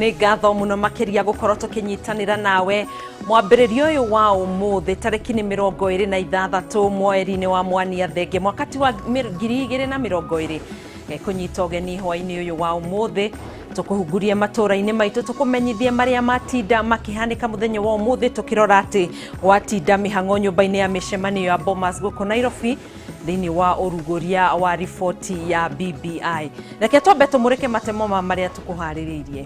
Nĩ ngatho mũno makĩria gũkorwo tũkĩnyitanĩra nawe mwambĩrĩrio ũyũ wa ũmũthĩ, tarĩki nĩ 26 mweri-inĩ wa Mwania Thenge mwaka wa 2020. Kũnyita ũgeni hwaĩ-inĩ ũyũ wa ũmũthĩ, tũkũhunguria matũra-inĩ maitũ, tũkũmenyithie marĩa matinda makĩhanĩka mũthenya wa ũmũthĩ, tũkĩrora atĩ gwatinda mĩhang'o nyũmba-inĩ ya mĩcemanio ya Bomas gũkũ Nairobi thĩinĩ wa ũrugũria wa riboti ya BBI. Reke twambe tũmũrĩke matemo ma marĩa tũkũharĩrĩirie.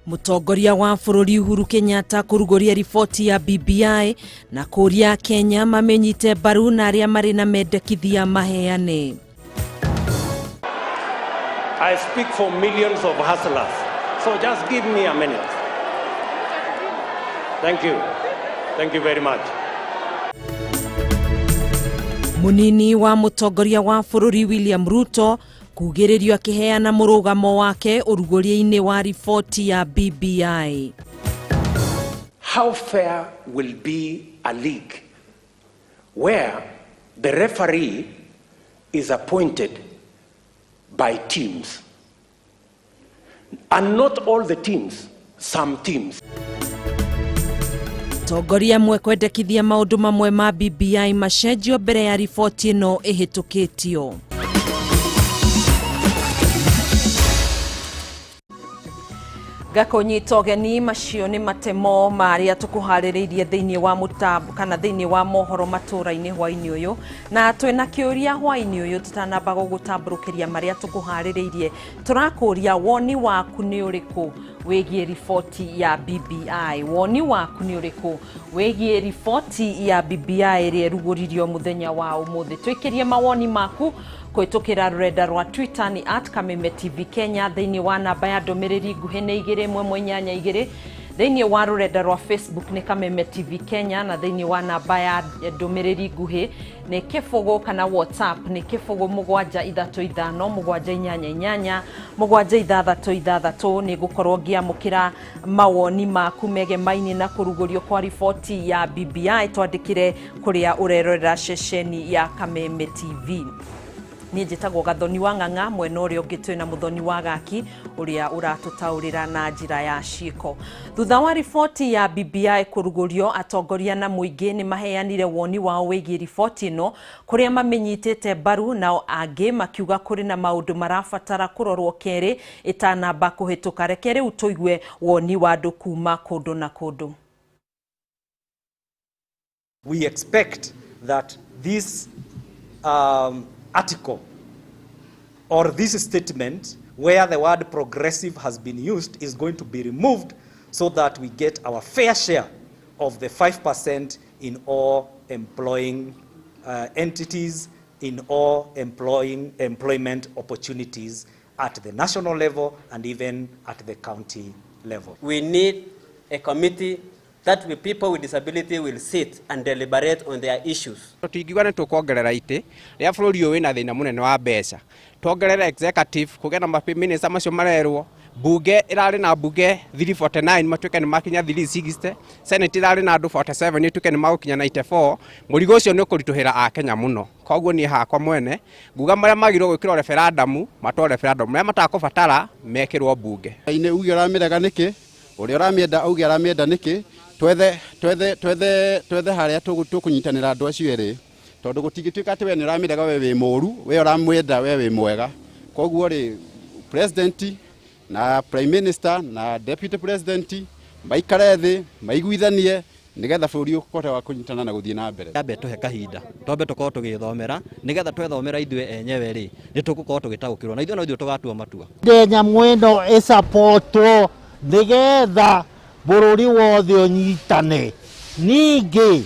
Mũtongoria wa bũrũri Uhuru Kenyatta kũrugũria riboti ya BBI na kũria Kenya mamenyite mbaru na arĩa marĩ na mendekithia maheane. I speak for millions of hustlers, so just give me a minute. Thank you. Thank you very much. Munini wa mũtongoria wa bũrũri William Ruto kugĩrĩrio akĩheana mũrũgamo wake ũrugũria-inĩ wa riboti ya BBI. How fair will be a league where the referee is appointed by teams? And not all the teams, some teams. Tongoria amwe kwendekithia maũndũ mamwe ma BBI macenjio mbere ya riboti ĩno ĩhĩtũkĩtio. Ngakũnyita ũgeni, macio nĩ matemo marĩa tũkũharĩrĩirie thĩinĩ wa mũtambo kana thĩinĩ wa mohoro matũra-inĩ hwaĩ-inĩ ũyũ, na twĩna kĩũria hwaĩ-inĩ ũyũ. Tũtanamba gũgũtambũrũkĩria marĩa tũkũharĩrĩirie, tũrakũria woni waku nĩ ũrĩkũ wĩgiĩ riboti ya BBI. Woni waku nĩ ũrĩkũ wĩgiĩ riboti ya BBI ĩrĩa ĩrugũririo mũthenya wa ũmũthĩ? Twĩkĩrie mawoni maku kũhĩtũkĩra rũrenda rwa Twitter ni @KamemeTV Kenya, thĩinĩ wa namba ya ndũmĩrĩri nguhĩ nĩ 21182, thĩinĩ wa rũrenda rwa Facebook nĩ Kameme TV Kenya, na thĩinĩ wa namba ya ndũmĩrĩri nguhĩ nĩ 0 kana WhatsApp nĩ 0 735 788 766. Nĩ ngũkorwo ngĩamũkĩra mawoni maku megemaini na kũrugũrio kwa riboti ya BBI. Twandĩkĩre kũrĩa ũrerorera ceceni ya Kameme TV. Niĩ njĩtagwo Gathoni wa Ng'ang'a, mwena ũrĩa ũngĩ twĩna Mũthoni wa Gaki ũrĩa ũratũtaũrĩra na njĩra ya ciĩko. Thutha wa riboti ya BBI kũrugũrio, atongoria na mũingĩ nĩ maheanire woni wao wĩgiĩ riboti ĩno, kũrĩa mamĩnyitĩte mbaru nao angĩ makiuga kũrĩ na maũndũ marabatara kũrorwo kerĩ ĩtanamba kũhĩtũka. Reke rĩu tũigue woni wa andũ kuma kũndũ na kũndũ. We expect that this article or this statement where the word progressive has been used is going to be removed so that we get our fair share of the 5% in all employing entities, in all employing employment opportunities at the national level and even at the county level. We need a committee that we people with disability will sit and deliberate on their issues. Tũtingiuga nĩ tũkuongerera itĩ rĩrĩa bũrũri ũyũ wĩna thĩna mũnene wa mbeca, tuongerere executive kũgĩe na maminista macio marerwo bunge ĩrarĩ na bunge 349 matuĩke nĩ makinya 360, senate ĩrarĩ na andũ 47 ĩtuĩke nĩ magũkinya 94. Mũrigo ũcio nĩ ũkũritũhĩra akenya mũno. Koguo niĩ hakwa mwene nguga marĩa magĩrĩirwo gwĩkĩrwo referendum matwarwo referendum, marĩa matakũbatara mekĩrwo bunge. Inĩ uge ũramĩrega nĩkĩ, ũrĩa ũramĩenda auge aramĩenda nĩkĩ, twethe twethe twethe twethe harĩa tũkũnyitanĩra andũ acio erĩ, tondũ gũtingĩtuĩka atĩ we nĩ ũramĩrega we wĩ mũru, we ũramwenda we wĩ mwega. Koguo rĩ, president na prime minister na deputy president maikare thĩ maiguithanie nĩgetha bũrũri ũhote wa kũnyitana na gũthiĩ na mbere. Ambe tũhe kahinda twambe tũkorwo tũgĩthomera, nĩgetha twethomera ithuĩ enyewe rĩ, nĩ tũgũkorwo tũgĩtaũkĩrwo na ithuĩ no ithuĩ tũgatua matua. Nyamũ ĩno ĩsapotwo nĩgetha bũrũri wothe ũnyitane. Ningĩ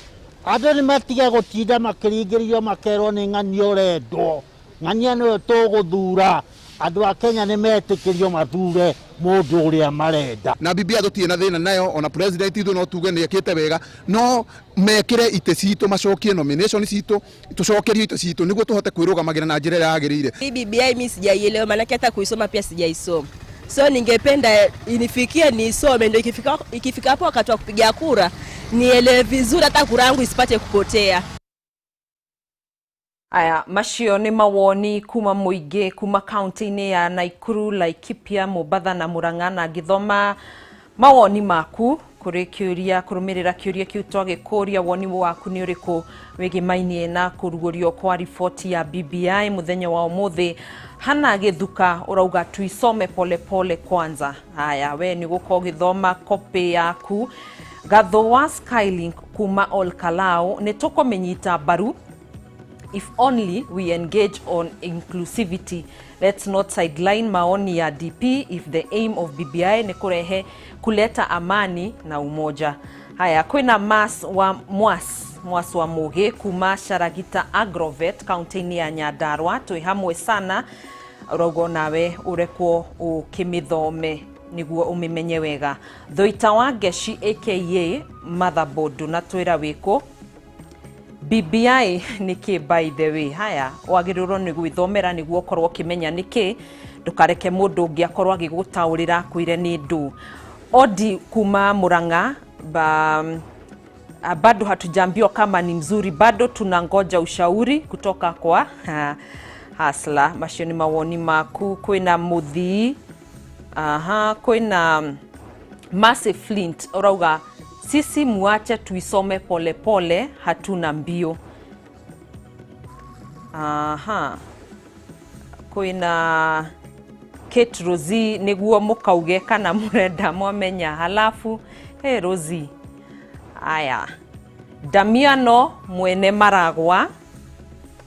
andũ nĩ matige gũtinda makĩringĩrĩrio makerwo nĩ ng'ania ũrendwo, ng'ania nĩwe tũgũthura. Andũ a Kenya nĩ metĩkĩrio mathure mũndũ ũrĩa marenda. Na BBI tũtirĩ na thĩna nayo, ona president itũ no tuge nĩ ekĩte wega, no mekĩre itĩ citũ, macokie nomination citũ, tũcokerio itĩ citũ nĩguo tũhote kwĩrũgamagĩra na njĩra ĩrĩa yagĩrĩire. Hii BBI mimi sijaielewa, maanake hata kuisoma pia sijaisoma. So ningependa inifikie niisome, ndio ikifika hapo wakati wa kupiga kura nielewe vizuri, hata kura yangu isipate kupotea. Aya macio nĩ mawoni kuma mũingĩ kuma kaunti-inĩ ya Nakuru, Laikipia, Mombatha na Murang'a. Na ngĩthoma mawoni maku kũrĩ kĩũria, kũrũmĩrĩra kĩũria kĩu twagĩkũria, woni waku nĩ ũrĩkũ wĩgĩmainie na kũrugũrio kwa riboti ya BBI mũthenya wa ũmũthĩ? Hana Gĩthuka ũrauga tuisome polepole kwanza. Haya, we nĩ gũkorwo ũgĩthoma copy yaku. Gatho wa Skylink kuma Olkalau, nĩ tũkũmĩnyita mbaru if only we engage on inclusivity. Let's not sideline maoni ya DP if the aim of BBI ni kurehe kuleta amani na umoja. Haya, kwina Mas wa Mwas wa Mugi kuma Sharagita Agrovet kaunti-inĩ ya Nyandarua, twĩ hamwe sana. Ũrauga nawe ũrekwo ũkĩmĩthome nĩguo ũmĩmenye wega. Thoita wa Ngeshi aka Motherboard na twĩra wĩkũ BBI nĩ kĩ, by the way. Haya, wagĩrĩirwo nĩ gwĩthomera nĩguo ũkorwo ũkĩmenya nĩkĩ, ndũkareke mũndũ ũngĩ akorwo agĩgũtaũrĩra akwĩre nĩ ndũ. Odi kuma Murang'a ba, bado hatujaambiwa kama ni mzuri, bado tunangoja ushauri kutoka kwa Hasla. Macio nĩ mawoni maku. Kwĩna Muthii, aha, kwĩna Mercy Flint ũrauga sisi muache tuisome polepole, hatuna mbio. Aha, kwĩna Kate Rosie, nĩguo mũkauge kana mũrenda mwamenya. Halafu hey, Rosie. Aya, Damiano mwene Maragwa,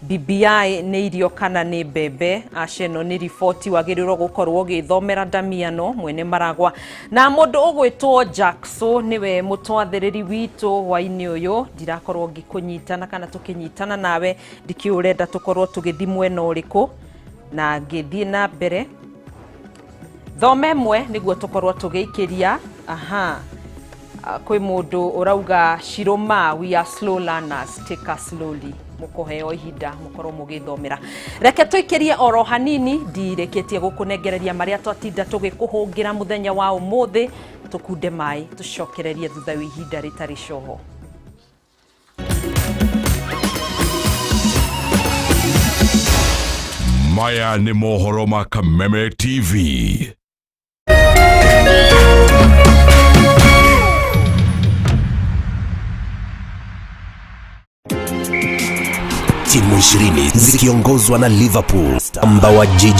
BBI nĩ irio kana nĩ mbembe? Aca, ĩno nĩ riboti wagĩrĩirwo gũkorwo ũgĩthomera, Damiano mwene Maragwa. Na mũndũ ũgwĩtwo Jackso nĩwe mũtwathĩrĩri witũ hwainĩ ũyũ. Ndirakorwo ngĩkũnyitana kana tũkĩnyitana nawe, ndikĩũĩ ũrenda tũkorwo tũgĩthiĩ mwena ũrĩkũ. Na ngĩthiĩ na mbere thome ĩmwe nĩguo tũkorwo tũgĩikĩria. Aha, kwĩ mũndũ ũrauga Shiroma, we are slow learners, take us slowly. Mũkũheo ihinda mũkorwo mũgĩthomera. Reke tũikĩrie oro hanini, ndirĩkĩtie gũkũnengereria marĩa twatinda tũgĩkũhũngĩra mũthenya wa ũmũthĩ. Tũkunde maĩ, tũcokererie thutha wa ihinda rĩtarĩ coho. Maya nĩ mohoro ma Kameme TV. Timu 20 zikiongozwa na Liverpool, amba wa jiji.